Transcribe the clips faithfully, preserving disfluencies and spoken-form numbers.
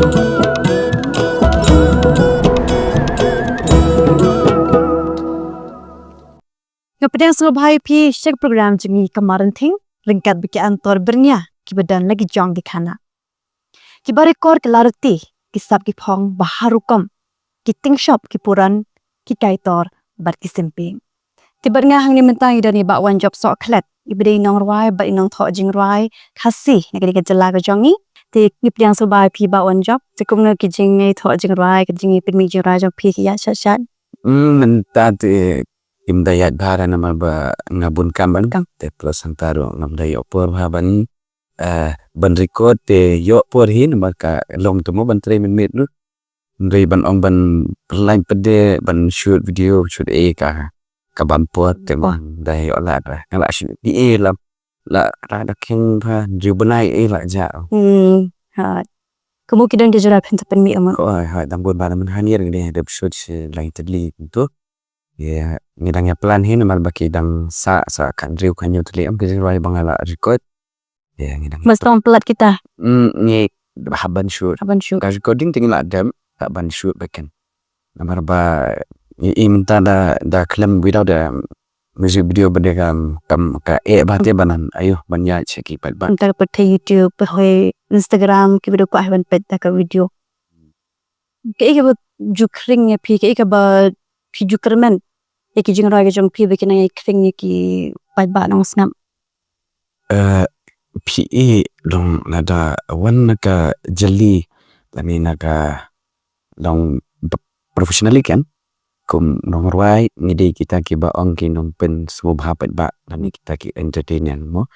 Nga pdiang sngewbha ïa phi sha ka program jong ngi Kamar Ynthing, ryngkat bad ki antor byrngia kiba don la ki jong ki khana. Kiba rikor ki larti, ki sap ki phong ba har rukom, ki tyngshop ki puran, ki kaitor bad ki symping. Te bad nga hangne mynta ngi don ïa i Bah Wanjop Sohkhlet, iba dei i nongrwai bad i nongthoh jingrwai Khasi na ka dei ka jylla ka jong ngi. Te ngi pdiang sngewbha ïa phi Bah Wanjop. Te kumno ki jingïathoh jingrwai, ki jingïapynmih jingrwai jong phi ki ïaid shat shat? Hmm, mynta te kim da ïaid bha namar ba nga bun kam ban kam. Te plus hangta ruh ngam da ïoh por bha ban, eh, ban record, te ïoh por hi namar ka long te mo ban trei mynmiet ruh. Hynrei ban ong ban pynlait pat de ban shoot video, shoot ei ka, ka bam por te mo da ïoh lad bha. Nga la shoot ei la, la da kheiñ bha, ju bnai ei la jah. Hmm, ha. Kumno ki don ki jingrwai phin sa pynmih mo? Hooid, hooid, dang bun bha, mynta hangne ngi dang dep shoot shi lai tylli kumto. Ïa, ngi dang ïa plan hi namar ba ki dang sah, sah khathynriew khathynñiew tylli em ki jingrwai ba nga la record. Ïa, ngi dang. Mas tang palat kita. Hmm, ngi hap ban shoot. Hap ban shoot. Ka recording te ngi la dep, hap ban shoot bad kin. Namar ba ngi, i mynta da, da khlem without the music video ba dei kam, kam ka eh ba te ban, ayo, ban ïaid sha ki paidbah. Mynta ka pyrthei YouTube, pyrthei Instagram, ki video kwah ban peit da ka video. Kaei kaba ju khring ïa phi, kaei kaba phi ju kyrmen ïa ki jingrwai ka jong phi ba kin nang ïa khring ïa ki paidbah nongsngap? Eh, phi i long lada wan na ka jylliew lane na ka long p-, professionally kan, kum nongrwai ngi dei kita kiba ong ki nongpynsngewbha paidbah lane kita ki entertainer mo.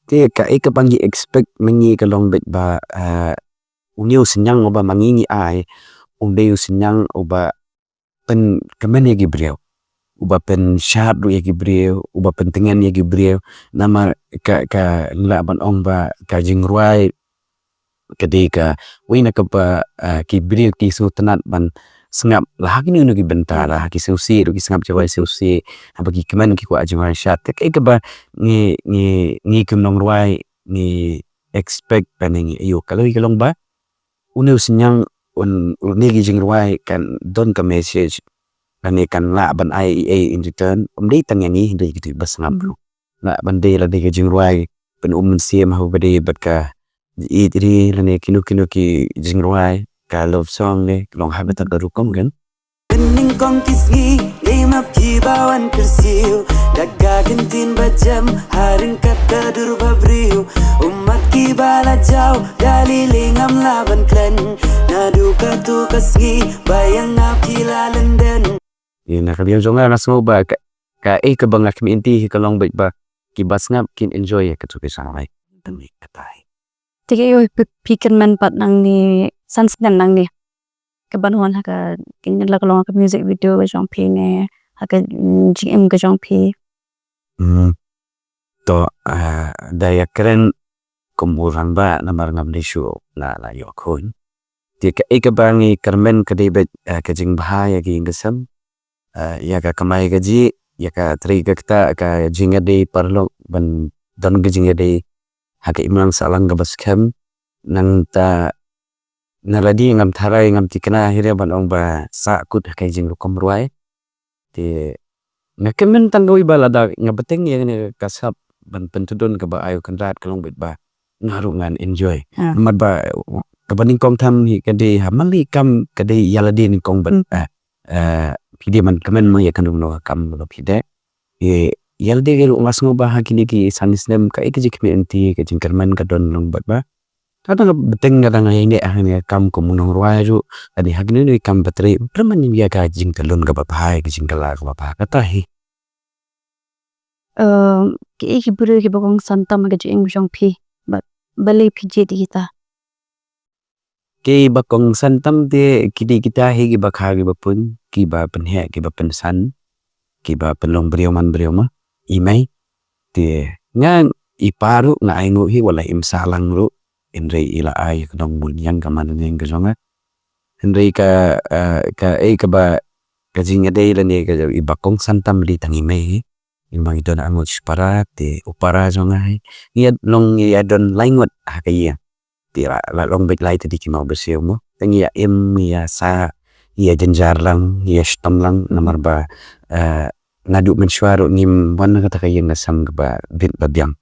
Te kaei kaba ngi expect ma ngi ka long beit ba, eh, une u synñiang uba ma ngi ngi ai, u dei u synñiang uba pynkmen ïa ki briew, uba pynshad ruh ïa ki briew, uba pyntngen ïa ki briew. Namar ka, ka ngi lah ban ong ba ka jingrwai ka dei kawei na kaba, ah, ki briew ki sngewtynnat ban sngap la ha kino kino ki bynta, la ha ki sngewsih ruh ki sngap jingwai sngewsih, haba ki kmen ki kwah jingrwai shad. Te kaei kaba ngi, ngi, ngi kum nongrwai ngi expect lane ngi ïoh ka long, ka long ba une u synñiang, un, une ki jingrwai kan don ka message lane kan lah ban ai ei ei in return. Ym dei tang ïa ngi, hynrei kito kiba sngap ruh. Lah ban dei lada ka jingrwai pynum mynsiem haba dei bad ka ïeit ri lane kino kino ki jingrwai, ka love song ne, long ha kata ka rukom kan. Nyngkong ki sngi dei ma phi ba wan kyrsiew da ka ktien ba jem ha ryngkat ka dur ba briew. Ummat kiba la jaw da lei lei ngam lah ban kren, naduh kato ka sngi ba ïa nga phi la lynden. Ïa na ka liang jong nga nga sngew ba ka, kaei kaba nga khmih lynti hi ka long beit ba kiba sngap kin enjoy ïa kato ka jingrwai. Te kaei phi, phi kyrmen pat nangne, san snem nangne, kaban wan ha ka, kin la ka long ka music video ka jong phi ne ha ka, mm, jingim ka jong phi? Hmm. To, ah, da ïa kren kum u rangbah namar ngam dei shuh la, la ïoh khun. Te kaei kaba ngi kyrmen ka dei beit, ah, ka jingbha ïa ka ïing ka sem, ah, ïa ka kamai kajih, ïa ka trei ka ktah, ka jingïadei paralok ban don ka jingïadei ha ka imlang sahlang kaba skhem. Nangta na lade ngam tharai ngam thikna hi re ban ong ba sah kut ha ka jingrukom rwai. Te nga kyrmen tang kawei ba lada nga bteng ïa kane ka sap ban pyntudun kaba ai u Kynrad ka long beit ba nga ruh ngan enjoy. Ah. Namar ba kaba nyngkong tham hi ka dei ha man la i kam ka dei ïa lade nyngkong bad, hmm, eh, eh, phi dei ban kmen mo ïa kano kano ka kam ba phi dei. Ïa, ïa lade ruh nga sngew ba ha kine ki san snem kaei ka jingkhmih lynti ka jingkyrmen ka don long bad ba Ka dang bteng ka dang ïaineh ha kane ka kam kum u nongrwai ruh, lane ha kine ki kam ba trei, kyrmen ïa ka jingtylli kaba bha, ka jingkylla kaba bha, kata hi. Em, kiei ki briew kiba kongsan tam ha ka jingim jong phi, bad balei phi jied ïa kita? Kiba kongsan tam te ki dei kita hi kiba kha kiba pun, kiba pynheh kiba pynsan, kiba pynlong briew man briew ma i mei. Te nga i pa ruh nga ainguh hi, wat la im sah lang ruh, hynrei i la ai ka nongmut ïa ka man ïa ka jong nga. Hynrei ka, eh, kaei kaba ka jingïadei lane ka iba kongsan tam dei tang i mei hi. I mei i don arngut shipara, te u para jong nga hi. Ngi ïa long ngi ïa don lai ngut ha ka ïing. Te la, la long beit lai tylli ki mawbyrsiew mo. Te ngi ïa im, ngi ïa sah, ngi ïa jynjar lang, ngi ïa shitom lang, namar ba, eh, naduh mynshuwa ruh ngim wan na kata ka ïing ka sem kaba bit ba biang.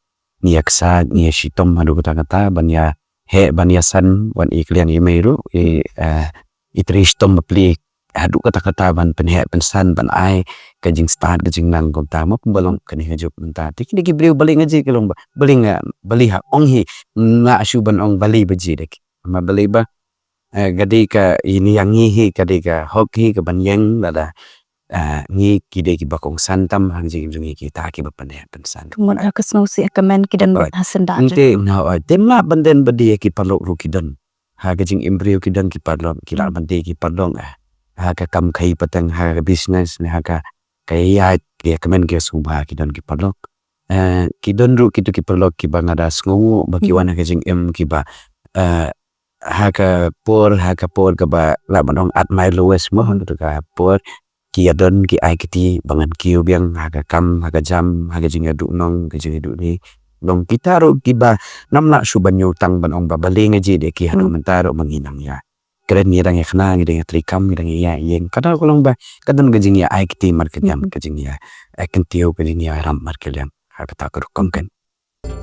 Ngi ïa ksaid, ngi ïa shitom haduh katta katta, ban ïa heh, ban ïa san, wan i kylliang i mei ruh, i, eh, i trei shitom bapli haduh katta katta ban pynheh pynsan, ban ai ka jingstad ka jingnang kumta, mo kumba long kane ka juk mynta. Te kine ki briew balei nga jied ki long ba, balei nga, balei ha ong hi, nga shu ban ong balei ba jied ki. Ma balei ba, eh, ka dei ka, ine ïa ngi hi, ka dei ka hok hi ka ban ïeng lada, eh, ngi ki dei kiba kongsan tam ha ka jingim jong ngi kita kiba pynheh pynsan. Ka mut ha ka sngewsih ha ka men ki don bad ha syndah. Te nga oi, te mlak ban den ba dei ki paralok ruh ki don. Ha ka jingim briew ki don ki paralok, ki lah ban dei ki paralok, eh. Ha ka kam khaïi pateng, ha ka business, ne ha ka, ka ïaid, ki ïa kmen ki ïa sngewbha ki don ki paralok. Eh, ki don ruh kitu ki paralok kiba nga da sngew ba ki wan ha ka jingim kiba, eh, ha ka por, ha ka por kaba lah ban ong at my lowest mo, ha katu ka por ki ïa don ki ai kti ba ngan kiew biang ha ka kam, ha ka jam, ha ka jingïaduh nong, ka jingïaduh ni. Long kita ruh kiba ngam lah shuh ban ïoh tang ban ong ba balei nga jied ïa ki haduh mynta ruh ba ngi nang ïa kren, ngi dang ïa khana, ngi dang ïa trei kam, ngi dang ïa ïeng. Kata ka long ba ka don ka jingïa ai kti markylliang, ka jingïa, eh, kyntiew, ka jingïarap markylliang. Ha kata ka rukom kan.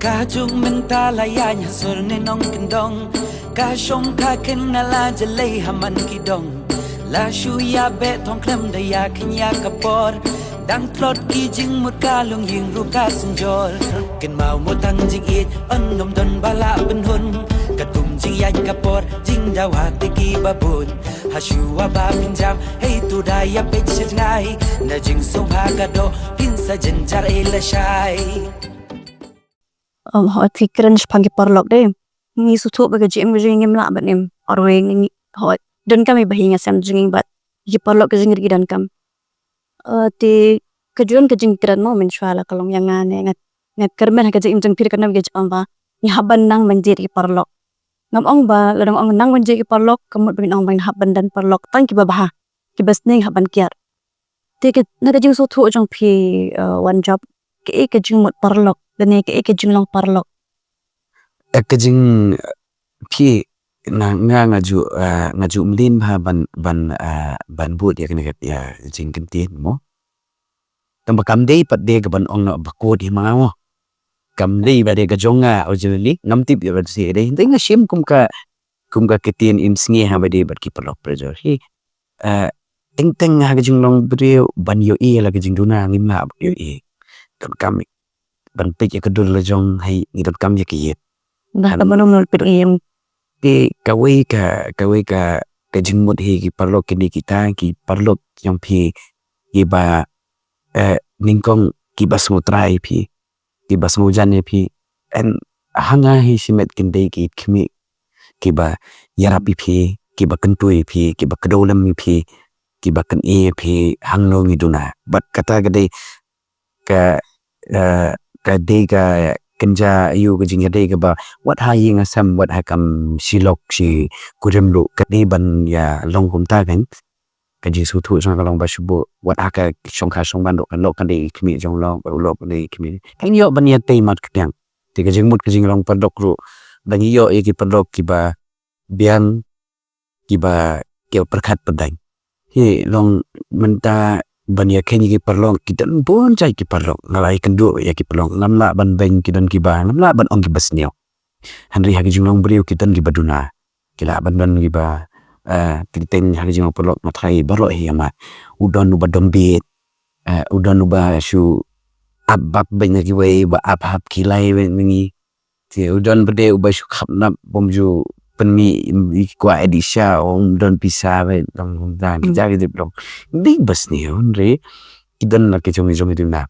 Ka jong mynta la ïaid ha sur ne nongkyndong. Ka shong ka khein na la jlei ha man ki dong. La shu ïa beh thong khlem da ïa kheiñ ïa ka por. Dang tlot ki jingmut ka longïing ruh ka synjor. Kynmaw mo tang jingïeit, yn ym don ba la pynhun. Katkum jingïaid ka por, jingdawa te kiba bun. Ha shuwa ba pynjam, hei to da ïa peit sha jngai. Na jingsngewbha ka doh, phin sa jynjar ei lashai. Um, hooid, phi kren shaphang ki paralok de. Ngi sngewthuh ba ka jingim ka jong ngi ngim lah ban im. Or wei ngi, hooid, donkam ïa ba hi nga sem jong ngi bad ki paralok ka jong ngi ki donkam. Eh, te ka juh ka jingkren mo mynshuwa la ka long ïa nga ne nga, nga kyrmen ha ka jingim jong phi ka nam ka jingong ba ngi hap ban nang ban jied ki paralok. Ngam ong ba lada nga ong nang ban jied ki paralok ka mut ba ngi ong ba ngi hap ban don paralok tang kiba bha, kiba sniew hap ban kiar. Te ka, na ka jingsngewthuh jong phi, eh, Wanjop, kaei ka jingmut paralok lane kaei ka jinglong paralok? Eh, ka jing, phi, na nga nga ju, eh, nga ju mlien bha ban, ban, eh, ban bud ïa kane ka, ïa jingkyntien mo. Tang ba kam dei pat de ka ban ong noh ba kut hi ma nga mo. Kam dei ba de ka jong nga originally, ngam tip ïa ba dei dei. Te nga shim kum ka, kum ka ktien im sngi ha ba dei bad ki paralok pressure hi. Eh, teng teng ha ka jinglong briew ban ïohi la ka jingduna ngim lah ban ïohi. Donkam ban peit ïa ka dur la jong hi, ngi donkam ïa ka ïit. Dah ka ban ym peit ïa. Te kawei ka, kawei ka, ka jingmut hi ki paralok kine kita, ki paralok jong phi kiba, eh, nyngkong kiba sngewtrai ïa phi, kiba sngewjan ïa phi. En ha nga hi shimet kin dei ki khmih kiba ïarap ïa phi, kiba kyntu ïa phi, kiba kdew lem ïa phi, kiba kynnoh ïa phi hangno ngi duna. Bad kata ka dei ka, eh, ka dei ka kynja ïa u ka jingïadei kaba wat ha ïing ha sem, wat ha kam shi lok shi kurim ruh ka dei ban ïa long kumta kan. Ka jingsngewthuh jong nga ka long ba shu buh wat ha ka shongkha shongman ruh ka lok ka dei khmih jong lok, u lok ka dei khmih. Kan ïoh ban ïatei markylliang. Te ka jingmut ka jinglong paralok ruh dang ïoh ïa ki paralok kiba biang, kiba, kiba pyrkhat pyrdain. Hi long mynta ban ïa kheiñ ïa ki paralok, ki don bun jait ki paralok, nga la ïakynduh ïa ki paralok, ngam lah ban beiñ, ki don kiba, ngam lah ban ong kiba sniew. Hynrei ha ki jinglong briew ki don kiba duna. Ki lah ban don kiba, eh, ki teng ha ki jinglong paralok nga tharai baroh hi ïa ma. U don uba dombit, eh, u don uba shu ap bak beiñ na kiwei, ba ap hap ki lai beiñ na ngi. Te u don ba dei uba shu khapnap bym ju pynmih ïa ki kwah ïa dih sha, um don pisa beiñ, don kumta ki ja ki dip long. Dei ba sniew hynrei ki don la ki jong ki jong ki duna.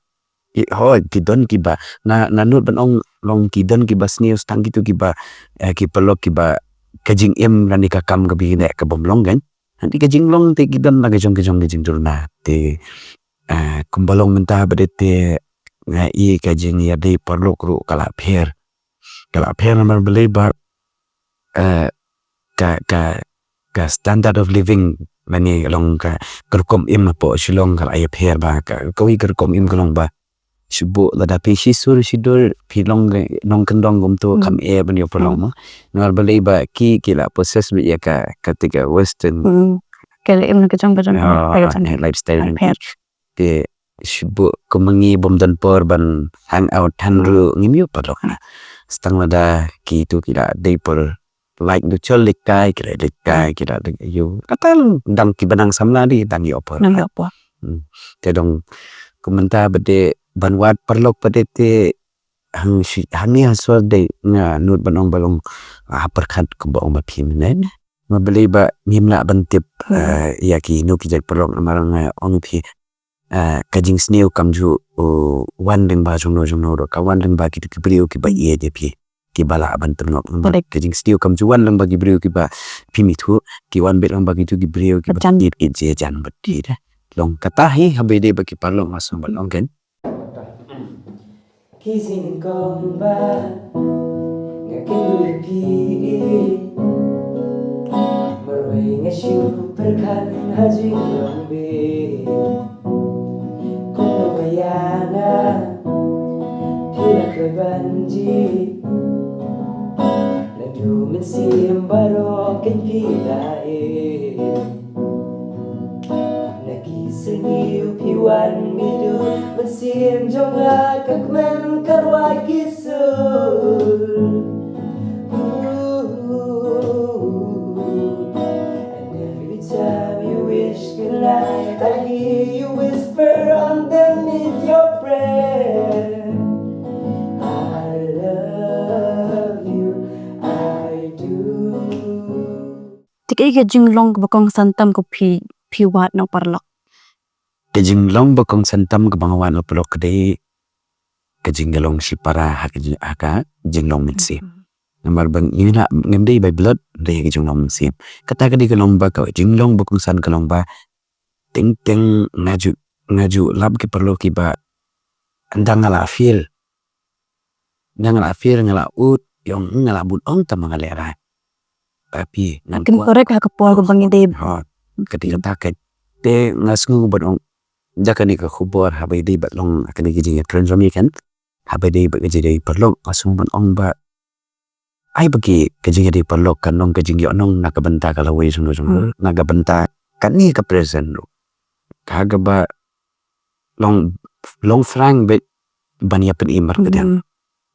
Ki, hooid, ki don kiba, nga, nga nud ban ong long ki don kiba sniew tang kitu kiba, eh, ki paralok kiba ka jingim lane ka kam kaba ïaleh ka bym long kan. Hynrei ka jinglong te ki don la ka jong ka jong ka jingduna. Te, eh, kumba long mynta ba dei te nga i ka jingïadei paralok ruh ka la pher. Ka la pher namar balei ba, eh, ka, ka, ka standard of living lane long ka, ka rukom im hapoh Shillong ka la ïapher ba ka, kawei ka rukom im ka long ba Shu buh lada phi shi sur shi dur phi long, long kyndong kumto kam eh ban ïoh pynlong mo. Namar balei ba ki, ki la possess beit ïa ka, kata ka western. Ka la im na ka jong ka jong ka jong. Lifestyle jong ki. Te shu buh kum ma ngi bym don por ban hang out than ruh ngim ïoh pynlong na. Tang lada kitu ki la dei por like du chol leit kai, ki la leit kai, ki la leit ïoh. Kata dang kiba nang samla dei dang ïoh por. Nang ïoh por. Te dong kumta ba dei ban wad paralok ba dei te hang shi, hangne ha sor dei nga nud ban ong ba long ha pyrkhat kumba ong ba phi mynne. Ma balei ba ngim lah ban tip ïa kino ki jait paralok namar nga ong phi ka jingsniew kam ju wan lyngba jongno jongno ruh, ka wan lyngba kitu ki briew kiba ïeit ïa phi, kiba lah ban pynlong. Ka jingsniew kam ju wan lyngba ki briew kiba phim ithuh, ki wan beit lyngba kitu ki briew kiba ïeit, ki jia jan bad ki. Long kata hi haba ïadei ba ki paralok nga sngewbha ban ong kein. Ki jingkong ba nga kynduh ïa phi, marwei nga shu pyrkhat ha jinglong beit. Kumno ka ïa nga phi la khlei ban jied, naduh mynsiem baroh kein phi la ïeit. Na ki syrngiew phi wan mih duh mynsiem jong nga, ka kmen ka rwai ki sur. And every time you wish goodnight, I hear you whisper underneath your breath, I love you, I do. Te kaei ka jinglong kaba kongsan tam kaba phi, phi wad na u paralok? Ka jinglong ba kongsan tam kaba nga wad na u paralok ka dei ka jingïalong shipara ha ka jing, ha ka jinglong mynsiem. Namar ba ngi la, ngim dei bai blot dei ha ka jinglong mynsiem. Kata ka dei ka long ba ka jinglong ba kongsan ka long ba teng teng nga ju, nga ju lap ki paralok kiba ynda nga la feel, ynda nga la feel nga la ud, ïong nga la bud ong tang ba nga lehraiñ. Tapi ngan kwah, correct ha ka por kaba ngi dei. Ha, ka dei kata ka. Te nga sngew ban ong da kane ka khubor haba ïadei bad long kane ka jingïatreiñ jong ngi kan. Haba ïadei bad ka jingïadei paralok nga sngew ban ong ba ai ba ki ka jingïadei paralok kan long ka jingïohnong na ka bynta ka lawei jong jong, na ka bynta kane ka present ruh. Ka kaba long, long frank beit ban ïa pynim markadang.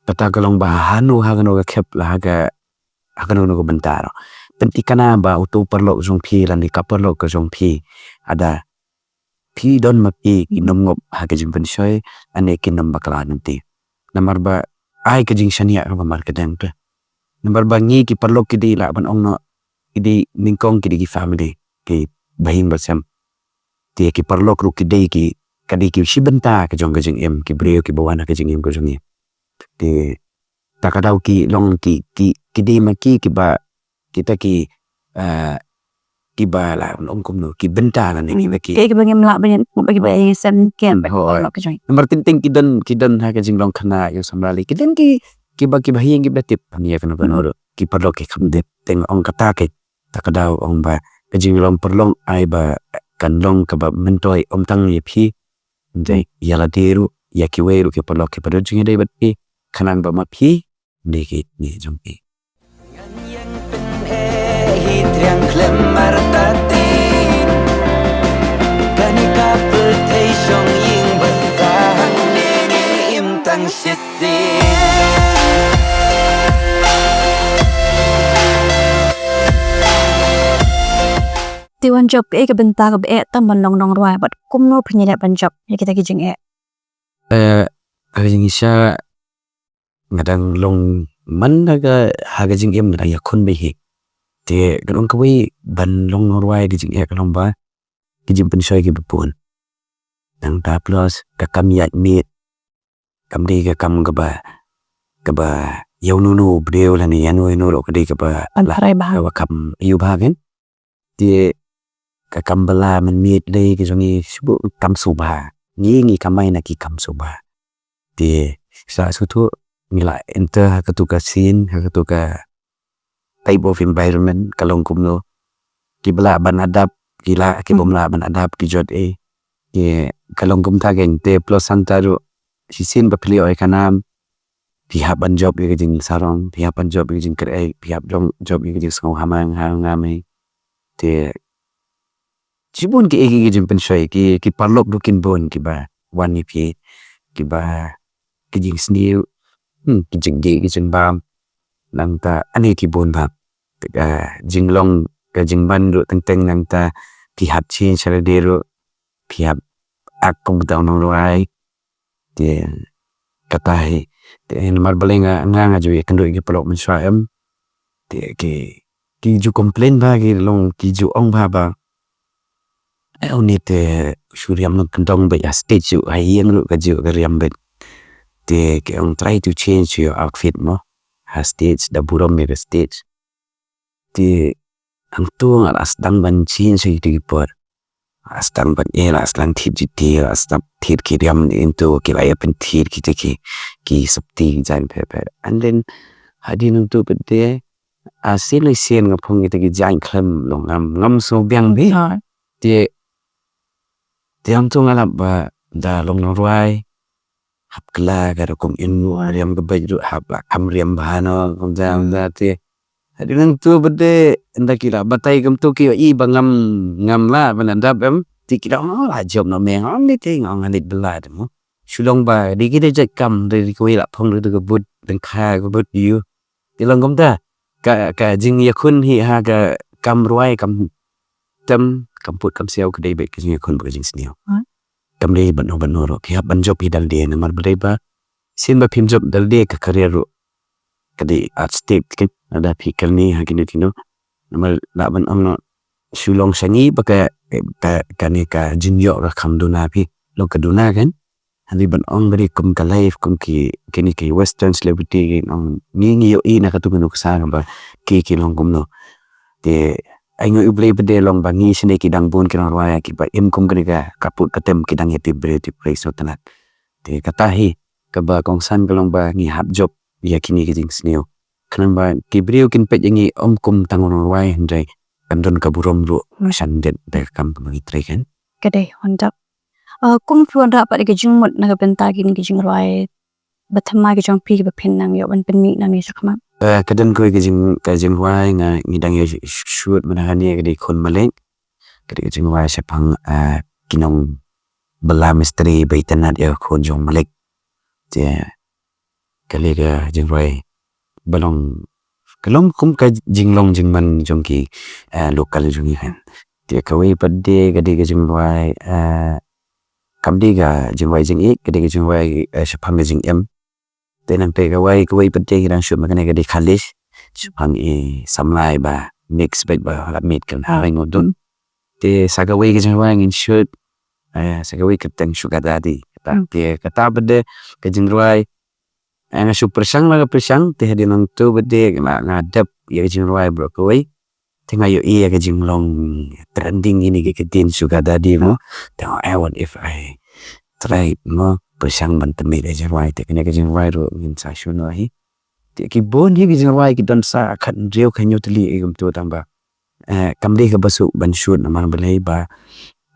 Kata ka long ba hano hangno ka khep la ha ka, ha kano kano ka bynta ruh. Pynthikna ba uto u paralok jong phi lane ka paralok ka jong phi, lada phi don ma phi ki nym ngop ha ka jingpynshoi, lane ki nym bakla lynti. Namar ba ai ka jingshaniah kaba markadang te. Namar ba ngi ki paralok ki dei lah ban ong noh, ki dei nyngkong ki dei ki family, ki bahaïing basem. Te ki paralok ruh ki dei ki, ka dei ki shi bynta ka jong ka jingim, ki briew kiba wan ha ka jingim ka jong ngi. Te ta ka daw ki long ki, ki, ki dei ma ki kiba, kita ki, kiba lah ban ong kumno, ki bynta lane kita ki, kiba ngim lah ban ïa, kiba ïa sem ki. Namar teng teng ki don, ki don ha ka jinglong khynnah ïa u samla lei, ki don ki, kiba, kiba haïing kiba tip. Ïa kano kano ruh ki paralok ki kham tip. Te nga ong kata ka, ta ka daw ong ba ka jinglong paralok ai ba kan long kaba myntoi ym tang ïa phi, hynrei ïa lade ruh, ïa kiwei ruh ki paralok kiba don jingïadei bad phi, khnang ba ma phi ne ki ne jong phi. Ngan ïeng pyneh hi triang khlem martatin. Kane ka pyrthei shong ïing basa hangne ne im tang shisien. Te wan jop kaei ka bynta kaba eh tam ban long nongrwai bad kumno phin ïaleh ban jop ïa kita ki jingeh? Eh, ha ka jingshisha nga dang long man ha ka, ha ka jingim nga dang ïakhun beit hi. Te ka long kawei ban long nongrwai ka jingeh ka long ba ki jingpynshoi kiba bun. Nangta plus ka kam ïaid miet kam dei ka kam kaba, kaba ïa uno uno u briew lane ïa uno uno ruh ka dei kaba lah, kaba kam ïa u bha kan. Te ka kam ba la mynmiet lei ka jong ngi shu kam sngewbha. Ngi, ngi kamai na ki kam sngewbha. Te sa sngewthuh ngi la enter ha katu ka scene, ha katu ka type of environment ka long kumno. Kiba lah ban adapt ki lah, ki bym lah ban adapt ki jot ei. Ki, ka long kumta kein, te plus hangta ruh shisien ba phi leh oi ka nam, phi hap ban jop ïa ka jingsarong, phi hap ban jop ïa ka jingkyrhai, phi hap jop, jop ïa ka jingsngew ha ma nga, ha nga mei. Te shibun ki, ki, ki jingpynshoi, ki, ki paralok ruh kin bun kiba wan ïa phi, kiba ki jingsniew, hmm, ki jingdih, ki jingbam. Nangta, ani ki bun bha. Ka jinglong, ka jingman ruh teng teng nangta, phi hap change lade ruh, phi hap act kum uta u nongrwai. Te, kata hi. Te, namar balei nga, nga, nga ju ïakynduh ïa ki paralok mynshuwa em. Te, ki, ki ju complain bha, ki long, ki ju ong bha ba. Eh, une te, shu riam long kyndong beit ha stage ju, ha ïing ruh ka ju, ka riam beit. Te, ki ong try to change your outfit mo. Ha stage, da burom ïa ka stage. Te, hangto nga la sdang ban change ïa ki por. La sdang ban, eh, la sdang thied juti, la sdang thied ki riam into, ki la ïa pynthied kita ki, ki sopti ki jaiñ pher pher. And then, hadien hangto pat de, ah, sien lai sien nga phong kita ki jaiñ khlem long ngam, ngam sngew biang bha. Te, te hangto nga lap ba, da long nongrwai, hap kylla ka rukom in ruh, riam ka beit ruh, hap la kham riam bha no, kumta, kumta te. Hadien hangto pat de, ynda ki la batai kumto ki ïohi ba ngam, ngam lah ban adapt em, te ki la ong, oh, la jop noh me, ngam ni te, ngam ngan leit bylla te mo. Shu long ba, dei ki dei jait kam, dei kawei la phong ruh da ka boot, lyngkha ka boot ïa u. Te long kumta, ka, ka jingïakhun hi ha ka kam rwai kam tem, kam put kam siaw ka dei beit ka jingïakhun bad ka jingsniew. Kam dei bad no bad no ruh, phi hap ban jop hi da lade namar balei ba. Sien ba phim jop da lade ka career ruh ka dei at stake kan. Lada phi kyrni ha kino kino. Namar lah ban ong noh shu long sha ngi ba ka, ka, kane ka jingïoh ka kham duna phi. Long ka duna kan. Hynrei ban ong ba dei kum ka life, kum ki, kine ki western celebrity ki ong ngi, ngi ïohi na katu ka nuksa ba ki, ki long kumno. Te, ai nguh ïa U Blei ba dei long ba ngi shane ki dang bun ki nongrwai kiba im kum kane ka, ka put ka tem ki dang ïa tip briew tip briew sngewtynnat. Te, kata hi, kaba kongsan ka long ba ngi hap jop ïa kine ki jingsniew. Khnang ba ki briew kin peit ïa ngi ym kum tang u nongrwai hynrei kan don ka burom ruh sha ndet da ka kam kaba ngi trei kan. Ka dei, wanrah. Ah, kum phi wanrah pat ïa ka jingmut na ka bynta kine ki jingrwai ba thymmai ki jong phi kiba phin nang ïoh ban pynmih nangne shakhmat. Eh, ka don kawei ka jing, ka jingrwai nga ngi dang ïa sh-, sh-, shoot mynta hangne ka dei Khun Malek. Ka dei ka jingrwai shaphang, eh, ki nongbylla mistri ba itynnat ïa ka khun jong Malek. Te ka dei ka jingrwai ba long, ka long kum ka jinglong jingman jong ki, eh, local jong ngi kan. Te kawei pat de ka dei ka jingrwai, eh, kam dei ka jingrwai jingïeit, ka dei ka jingrwai, eh, shaphang ka jingim. Te nangta kawei, kawei pat de ngi dang shoot ma kane ka dei Khalish. Shaphang i samla iba mix bad ba la mix kan ha ring udun. Te sa kawei ka jingrwai ngin shoot, eh, sa kawei ka kyrteng Sugar Daddy. Kata, te kata pat de ka jingrwai. Eh, nga shu pyrshang la ka pyrshang, te hadien nangto pat de nga, nga dep ïa ka jingrwai baroh kawei. Te nga ïohi ïa ka jinglong trending ïa kine ki ktien Sugar Daddy mo. Te nga, eh, what if I try mo, pyrshang ban tymmen ïa ka jingrwai, te kane ka jingrwai ruh ngin sa shoot noh hi. Te ki bun hi ki jingrwai ki don sa khathynriew khathynñiew tylli ïa kumto tang ba. Eh, kam dei kaba suk ban shoot namar balei ba,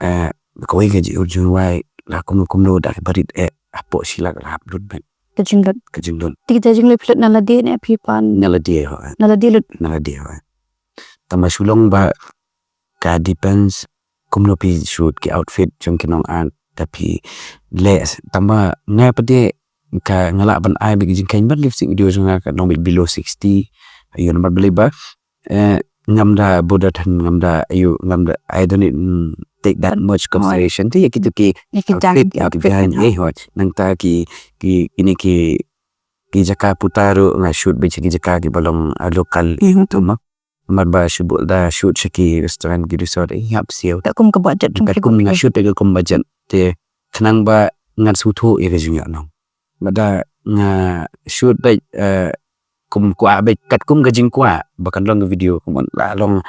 eh, kawei ka jing, jingrwai la kumno kumno da kaba rit eh hapoh shi lak la hap lut ban. Ka jinglut. Ka jinglut. Te kita jinglut phi lut na lade ne phi pan? Na lade ho. Na lade lut. Na lade ho. Tang ba shu long ba ka depends kumno phi shoot ki outfit jong ki nong-art da phi leh, tang ba nga pat de ka nga lah ban ai beit ki jingkheiñ bad lipstick video jong nga ka long beit below sixty. Ïa namar balei ba, eh, ngam da border than, ngam da, ïa, ngam da, I don't need, mm, take that much consideration. Te ïa kito ki outfit, ïa ki jaiñ, eh, hooid. Nangta ki, ki, kine ki, ki jaka puta ruh nga shoot beit sha ki jaka kiba long, ah, local, eh, tu mo. Namar ba shu buh da shoot sha ki restaurant ki resort, eh, ïap siew. Katkum ka budget, katkum nga shoot da katkum budget. Te khnang ba ngan sngewthuh ïa ka jingïohnong. Lada nga shoot da, eh, kum kwah beit katkum ka jingkwah ba kan long ka video kumno la long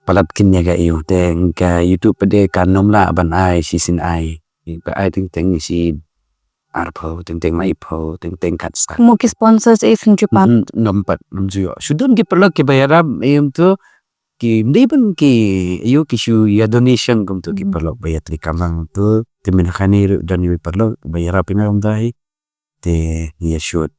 palat kin ïa ka ïoh te ka YouTube pat de kan ym lah ban ai shisien ai. Ba ai teng teng shi arphew, teng teng laiphew, teng teng khatsan. Mo ki sponsors eh sngewthuh pat. Ym pat, ym ju ïoh. Shu don ki paralok kiba ïarap ïa kumto. Kim dei ban ki ïoh ki shu ïa donation kumto ki paralok ba ïa trei kamang to. Te mynta kane ruh don iwei i paralok ba ïarap ïa nga kumta hi. Te ngi ïa shoot.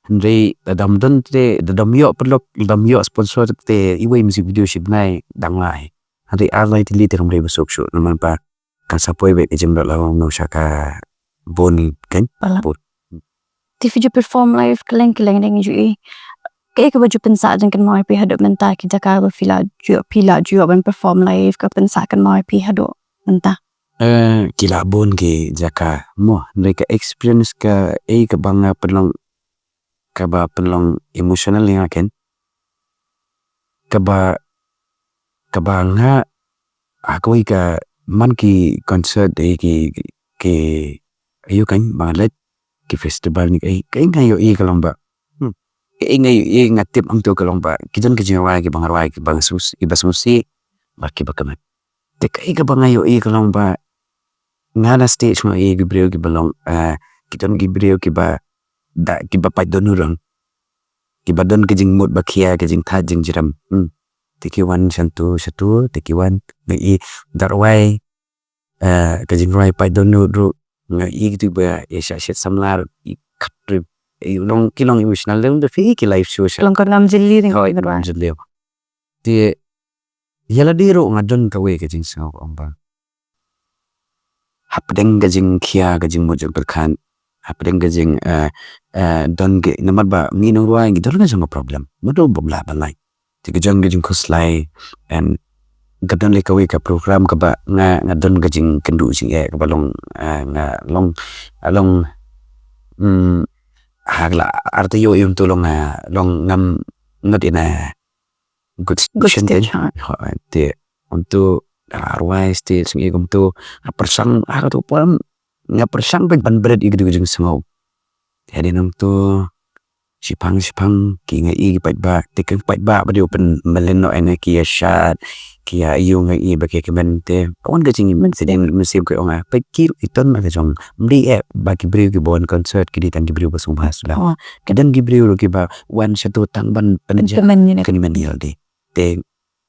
Hynrei lada ym don te, lada ym ïoh paralok, lada ym ïoh sponsor te iwei i music video shi bnai dang lah hi. Hynrei ar lai tylli te kam dei ba suk shuh namar ba kan sa poi beit ka jingdonkam na u sha ka bun kan. Palat. Bun. Te phi ju perform live kylleng kylleng ne ngi ju ïohi. Kaei kaba ju pynsah jingkynmaw ïa phi haduh mynta, ki jaka ba phi la ju, phi la ju ïoh ban perform live ka pynsah kynmaw ïa phi haduh mynta? Eh, ki la bun ki jaka mo, hynrei ka experience kaei kaba nga pynlong, kaba pynlong emotional ïa nga kan, kaba, kaba nga, ha kawei ka, man ki concert, eh, ki, ki, aïu kan, ba nga leit ki festival ne, eh, kaei nga ïohi ka long ba, hmm, kaei nga ïohi, nga tip hangto ka long ba ki don ki jingrwai kiba nga rwai kiba sngewsih, kiba sngewsih bad kiba kmen. Te kaei kaba nga ïohi ka long ba nga na stage nga ïohi ki briew kiba long, eh, ki don ki briew kiba da, kiba pait dohnud, kiba don ka jingmut ba khia, ka jingthait jingjrem. Hmm. Te ki wan sha ntu sha ntu, te ki wan, nga ïohi da rwai, eh, ka jingrwai pait dohnud ruh, nga ïohi kito ba ïa shah shet samla ruh, i khat ruh, i long, ki long emotional, long da phi ki live show sha. Long ka ngam jylliew. Hooid, ngam jylliew. Te ïa lade ruh nga don kawei ka jingsngew ong ba hapdeng ka jingkhia, ka jingmut jingpyrkhat, hapdeng ka jing, eh, eh, don ki, namar ba ngi nongrwai ngi don ka jong ka problem, mano bym lah ban lait. Te ka jong ka jingkhuslai, and ka don lei kawei ka program kaba nga, nga don ka jingkynduh jingeh kaba long, eh, nga long, long, mm, ha ka la ar taïew ïa kumto long, eh, long ngam, not in a good situation. Good station, te, ha. Te kumto da la rwai stage ngi kumto, nga pyrshang ha kato ka por, nga pyrshang ban, ban bret ïa kito ka jingsngew. Te hadien kumto, shiphang shiphang ki, nga ïohi ki paidbah, te ki paidbah ba dei u pynmlien noh ïa nga, ki ïa shad, ki ïa ïoh, nga ïohi ba ki kmen. Te ka wan ka jingkmen, te dei mynsiem ka ong nga, peit ki ruh ki ton ma ka jong. Ym dei eh ba ki briew kiba wan concert ki dei tang ki briew ba sngewbha suda. Oh. Ki don ki briew ruh kiba wan shato tang ban pynjah, pynkmen ïa lade. Te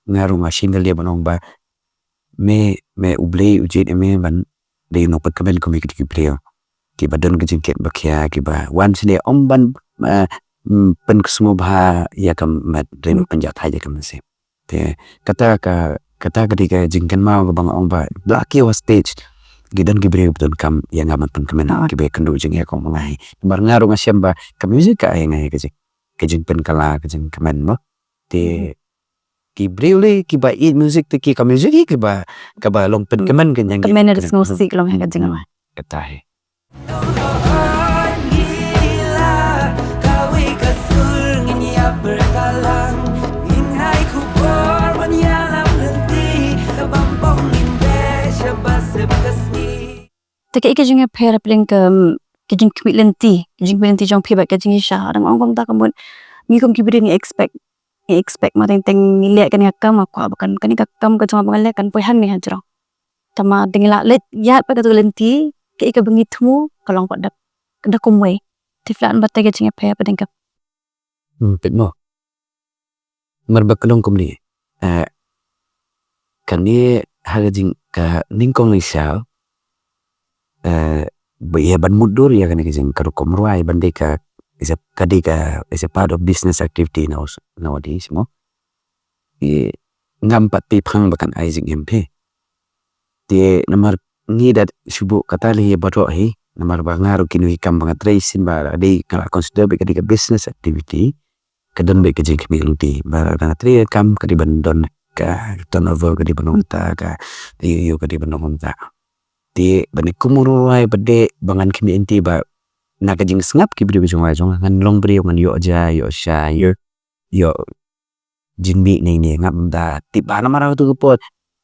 nga ruh nga shim da lade ban ong ba me, me U Blei u jied ïa me ban dei u nongpynkmen kum ïa kito ki briew kiba don ka jingkit ba khia, kiba wan shane ym ban, eh, mm, pynkhuslai bha ïa ka met, dei ban pynjah thait ïa ka mynsiem. Te kata ka, kata ka dei ka jingkynmaw kaba nga ong ba la kiew ha stage ki don ki briew ba donkam ïa nga ban pynkmen, kiba kynduh jingeh kum nga hi. Namar nga ruh nga shem ba ka music ka ai nga ïa ka jing, ka jingpynkylla, ka jingkmen mo. Te ki briew lei kiba ïeit music, te ki ka music hi kiba, kaba long pynkmen ka jingkmen, ka sngewsih ka long ha ka jingkmen. Kata hi. Te kaei ka jingïapher hapdeng ka, ka jingkhmih lynti, ka jingkhmih lynti jong phi bad ka jingshisha? Dang ong kumta ka mut ngi kum ki briew ngi expect, ngi expect ma teng teng ngi leh kane ka kam, nga kwah ba kan, kane ka kam ka jong nga ba nga leh kan poi hangne hajrong. Tangba dang la leit ïaid pat kato ka lynti, kaei kaba ngi thmu ka long pat da, da kumwei. Te phi lah ban batai ka jingïapher hapdeng ka. Hmm, peit mo. Namar ba ka long kumne. Eh, kane ha ka jing, ka nyngkong nyngkong, eh, ba ïa ban mutdur ïa kane ka jing, ka rukom rwai ban dei ka, is a, ka dei ka, is a part of business activity now, nowadays mo. Te ngam pat pei phang ba kan ai jingim phi. Te namar ngi da shu buh kata lei baroh hi, namar ba nga ruh kino ki kam ba nga trei shisien ba dei, nga la consider ba ka dei ka business activity, ka don beit ka jingkhmih lynti. Ba nga trei ka kam ka dei ban don ka turnover, ka dei ban long kata, ka ïoh ïoh ka dei ban long kata. Te ba ne kum u nongrwai ba dei ba ngan khmih lynti ba na ka jingsngap ki briew jong nga, jong nga ngan long briew ngan ïoh ja, ïoh sha, ïoh, ïoh jingmih ne ne, ngam da tip ba namar ha kato ka por,